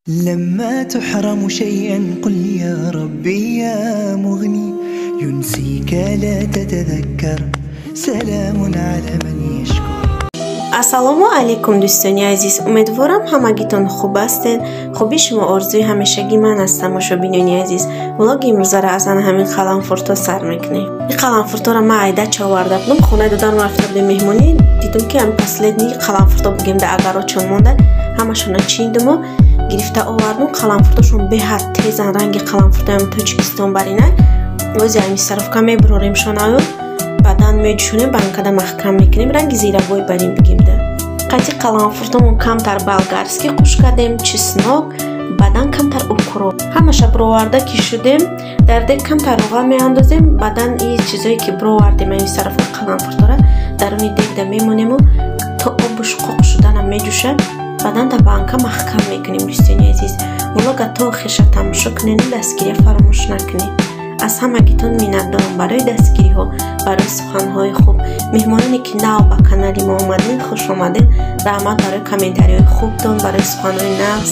لما تحرم شيئا قل يا ربي يا مغني ينسيك لا تتذكر سلام على من يشكر. Ассалому алайкум, дӯстони азиз. Умедворам, ҳамагитон хуб ҳастед. Хуби шумо орзуи ҳамешагӣ ман аст, тамошобинони азиз. Влоги имрӯзаро аз ана ҳамин қаламфурто сар мекунем. Ин қаламфурторо ман айдача оварда будам. Хонаи додам рафта будем меҳмонӣ, дидум, ки ҳам последний қаламфурто бугем да агарочон монда, ҳамашона чиндуму гирифта овардум. Қаламфуртошон беҳад тезан, ранги қаламфуртоям Тоҷикистон барина. Ози ҳамин саровка мебурорем шонаю, баъдан меҷӯшонем, банкада маҳкам мекунем, ранги зирабой барин бигем. Да қати қаламфуртомон камтар болгарский қуш кардем, чеснок, баъдан камтар укроп, ҳамаша бироварда ки шудем, дар дег камтар равған меандозем. Баъдан и чизое ки бировардем, ами сарафка қаламфуртора даруни дегда мемонему, то обуш қоқ шудана меҷӯшад, баъдан дар банка маҳкам мекунем. Дӯстони азиз, влога то охирша тамошо кунед, дастгирия фаромӯш накунед. Аз ҳамагитон миннатдорам барои дастгириҳо, барои суханҳои хуб. Меҳмононе ки нав ба канали мо омадед, хуш омадед. Раҳмат барои комментариҳои хубтон, барои суханҳои нағз.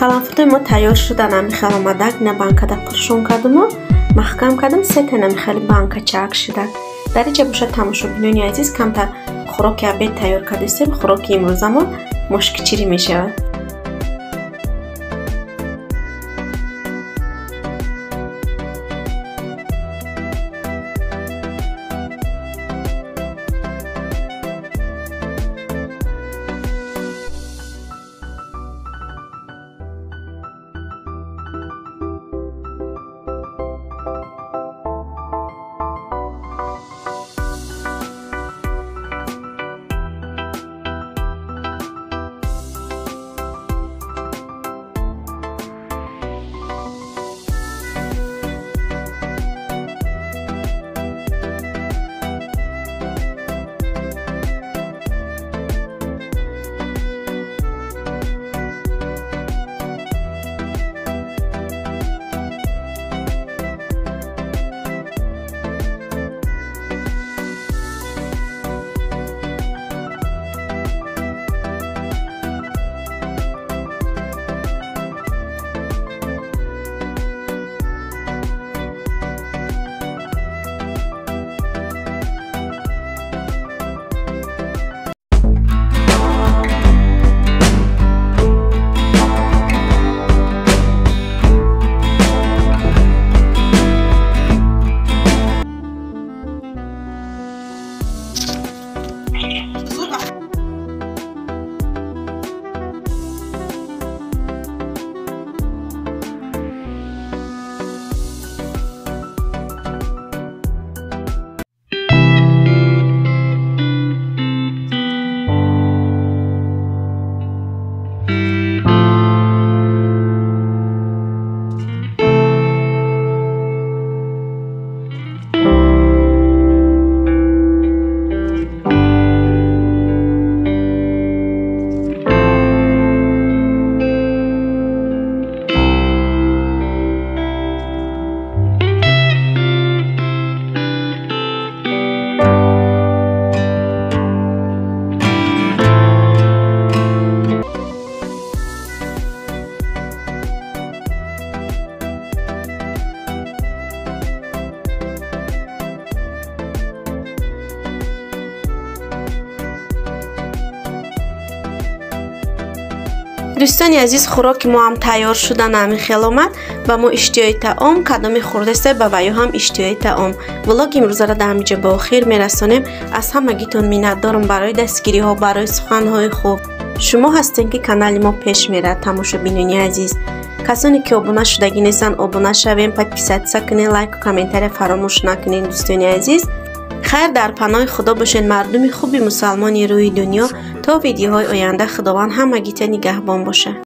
Қаламфуртои мо тайёр шудан, ами хел омадак. На банкада пуршон кардуму маҳкам кардум, сета нами хели банкачаак шудак. Дар инҷа бошад, тамошобинони азиз, камтар хӯроки обед тайёр кардистем. Хӯроки имрӯзамон мошкичирӣ мешавад. Дӯстони азиз, хӯроки мо ҳам тайёр шудан ҳамин хел омад. Ба мо иштиҳои таом, кадоме хӯрдеста, ба ваё ҳам иштиҳои таом. Влоги имрӯзаро дар ҳаминҷо ба охир мерасонем. Аз ҳамагитон миннатдорам барои дастгириҳо, барои суханҳои хуб. Шумо ҳастем, ки канали мо пеш мерад, тамошобинони азиз. Касоне ки обуна шудагӣ нестанд, обуна шавем, подписаться кунед, лайку комментария фаромӯш накунед, дӯстони азиз. Хайр, дар паноҳи Худо бошед, мардуми хуби мусалмони рӯи дунё. То видеоҳои оянда Худованд ҳамагита нигаҳбон бошад.